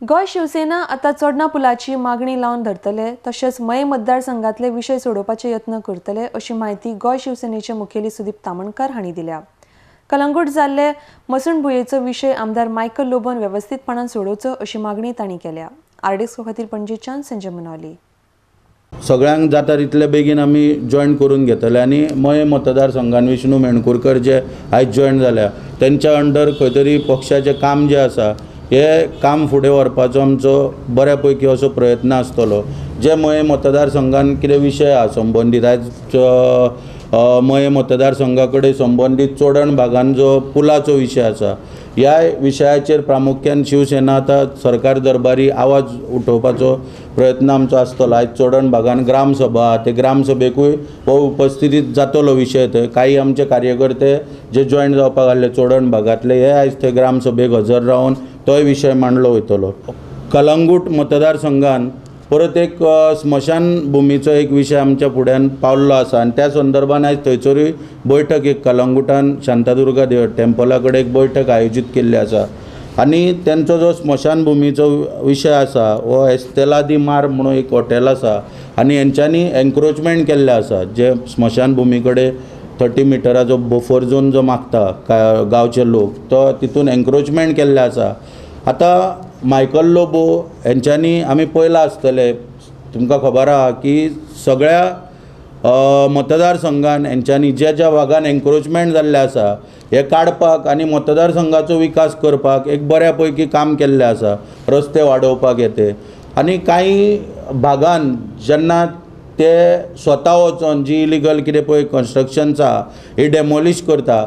गोंय शिवसेना आतां चोडणा पुलाची मागणी लावन धरतले, तशेंच मये मतदारसंघातले विशय सोडोवपाचे यत्न करतले अशी म्हायती गोंय शिवसेनेचे मुखेली सुदीप तामणकार हांणी दिल्या. कलंगूट जाल्ले मसणभुंयेचो विशय आमदार मायकल लोबोन वेवस्थीतपणान सोडोवचो अशी मागणी तांणी केल्या. आरडीएक्स खातीर पणजेच्यान संजय मुनोली. सगळ्यांक जाता तितले बेगीन आमी जॉयन करून घेतले आनी मये मतदारसंघान विष्णू मेणकुरकर जे आयज जॉयन जाल्या तेंच्या अंडर खंय तरी पक्षाचें काम जें आसा हे काम फुडें व्हरपाचो आमचो बऱ्या पैकी असो प्रयत्न आसतलो. जे मये मतदारसंघान कितें विशय आसा संबंदीत, आयज मये मतदारसंघा कडेन संबंदीत चोडण भागान जो पुलाचो विशय आसा, ह्या विशयाचेर प्रामुख्यान शिवसेना आतां सरकार दरबारी आवाज उठोवपाचो प्रयत्न आमचो आसतलो. आयज चोडण भागान ग्रामसभा, ते ग्रामसभेकूय हो उपस्थितीत जातलो विशय. थंय काही आमचे कार्यकर्ते जे जॉयन जावपाक आहले चोडण भागांतले हे आयज थंय ग्रामसभेक हजर रावन तोय विशय मांडलो वयतलो. कलंगूट मतदारसंघान परत एक स्मशान भुमीचो एक विशय आमच्या फुड्यान पावल्लो आसा आनी त्या संदर्भान आयज थंयसरूय बैठक एक कलंगुटान शांतादुर्गा टेम्पला कडेन एक बैठक आयोजीत केल्ली आसा आनी तेंचो जो स्मशान भुमीचो विशय आसा हो एस्तेला दी मार म्हणून एक हॉटेल आसा आनी हेंच्यांनी एन्क्रोचमेंट केल्लें आसा. जे स्मशान भुमी कडेन 30 मिटराचो बफर झोन जो मागता गांवचे लोक, तो तितून एन्क्रोचमेंट केल्लें आसा. आतां मायकल लोबो हेंच्यांनी आमी पळयलां आसतलें, तुमकां खबर आहा की सगळ्या मतदारसंघान हेंच्यांनी ज्या ज्या भागान एन्क्रोचमेंट जाल्लें आसा हे काडपाक आनी मतदारसंघाचो विकास करपाक एक बऱ्या पैकी काम केल्लें आसा. रस्ते वाडोवपाक येते आनी कांय भागान जेन्ना ते स्वता वचोन जी इलिगल कितें पळय कन्स्ट्रक्शन्स आहा ही डेमोलिश करता.